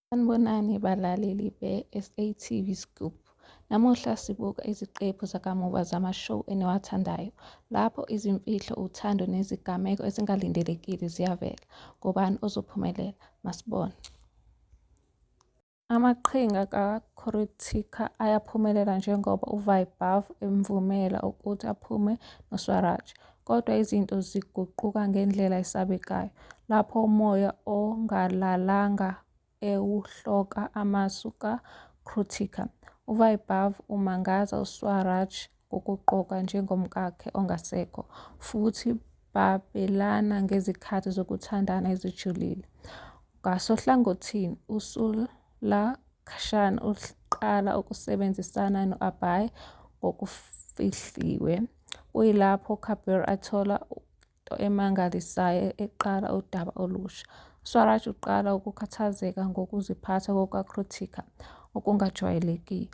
Sanibonani balaleli be-SATV Scoop. Namuhla sibuka iziqephu zakamuva zama-show eniwathandayo, lapho izimfihlo, uthando nezigameko ezingalindelekile ziyavela. Ngubani ozophumelela? Masibone. Amaqhinga kaKrutika ayaphumelela njengoba uVaibhav emvumela ukuthi aphume noSwaraj. Kodwa izinto ziguquka ngendlela esabekayo lapho umoya ongalalanga ewuhloka amasu kaKrutika. UVaibhav umangaza uSwaraj ngokugqoka njengomkakhe ongasekho, futhi babelana ngezikhathi zokuthandana ezijulile. Ngasohlangothini, uSulakshan uqala ukusebenzisana no-Abhay ngokufihliwe, kuyilapho uKabir ethola into emangalisayo eqala udaba olusha. USwaraj uqala ukukhathazeka ngokuziphatha kukaKrutika okungajwayelekile,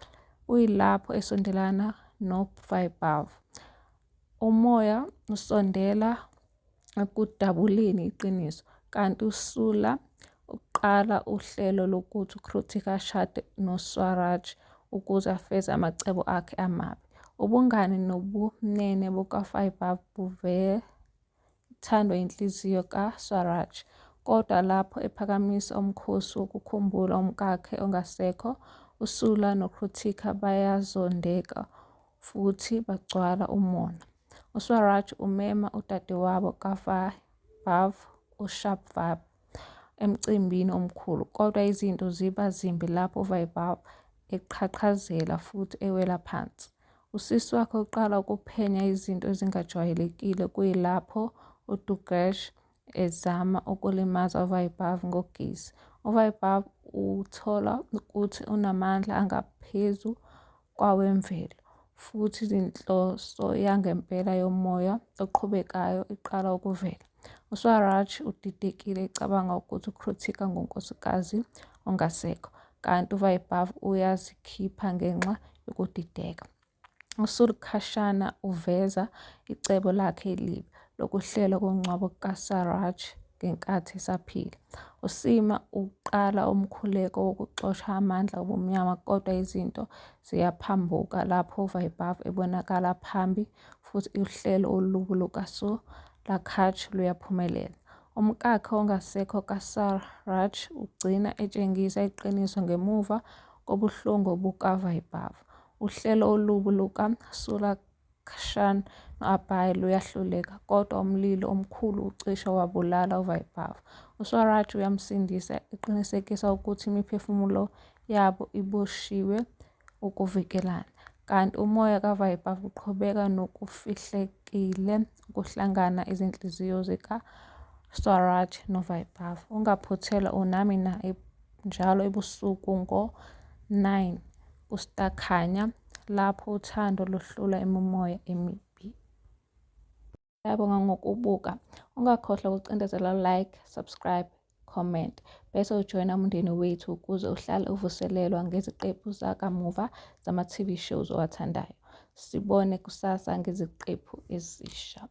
kuyilapho esondelana noVaibhav. Umoya usondela ekudaluleni iqiniso, kanti uSula uqala uhlelo lokuthi uKrutika ashade noSwaraj ukuze afeze amacebo akhe amabi. Ubungani nobumnene bukaVaibhav buthandwa yinhliziyo kaSwaraj, kodwa lapho ephakamisa umkhosi wokukhumbula umkakhe ongasekho, uSula noKrutika bayazondeka futhi bagcwala umona. USwaraj umema udadewabo kaVaibhav, uShubham, emcimbini omkhulu, kodwa izinto ziba zimbi lapho uVaibhav eqhaqhazela futhi ewela phansi. Usisi wakhe uqala ukuphenya izinto ezingajwayelekile kuyilapho uDurgesh ezama ukulimaza uVaibhav ngogesi. UVaibhav uthola ukuthi unamandla angaphezu kwawemvelo, futhi inhloso yangempela yomoya oqhubekayo iqala ukuvela. USwaraj udidekile ecabanga ukuthi uKrutika ngunkosikazi ongasekho, kanti uVaibhav uyazikhipha ngenxa yokudideka. USulakshana uveza icebo lakhe elibi lokuhlela umngcwabo kaSwaraj ngenkathi esaphila. USeema uqala umkhuleko wokuxosha amandla obumnyama kodwa izinto ziyaphambuka lapho uVaibhav ebonakala phambi futhi uhlelo olubi lukaSulakshana luyaphumelela. Umkakhe ongasekho kaSwaraj ugcina etshengisa iqiniso ngemuva kobuhlungu bukaVaibhav. Uhlelo olubi lukaSulakshana no-Abhay luyahluleka, kodwa umlilo omkhulu ucishe wabulala uVaibhav. USwaraj uyamsindisa, eqinisekisa ukuthi imiphefumulo yabo iboshiwe ukuvikelana. Kanti umoya kaVaibhav uqhubeka nokufihlekile ukuhlangana izinhliziyo zikaSwaraj noVaibhav. Ungaphuthelwa uNami Na njalo ebusuku ngo-9 kuStar Khanya, lapho uthando luhlula imimoya emibi. Ngiyabonga ngokubuka. Ungakhohlwa ukucindezela like, subscribe, comment bese ujoyina umndeni wethu ukuze uhlale uvuselelwa ngeziqephu zakamuva zama-TV shows owathandayo. Sibone kusasa ngeziqephu ezisha.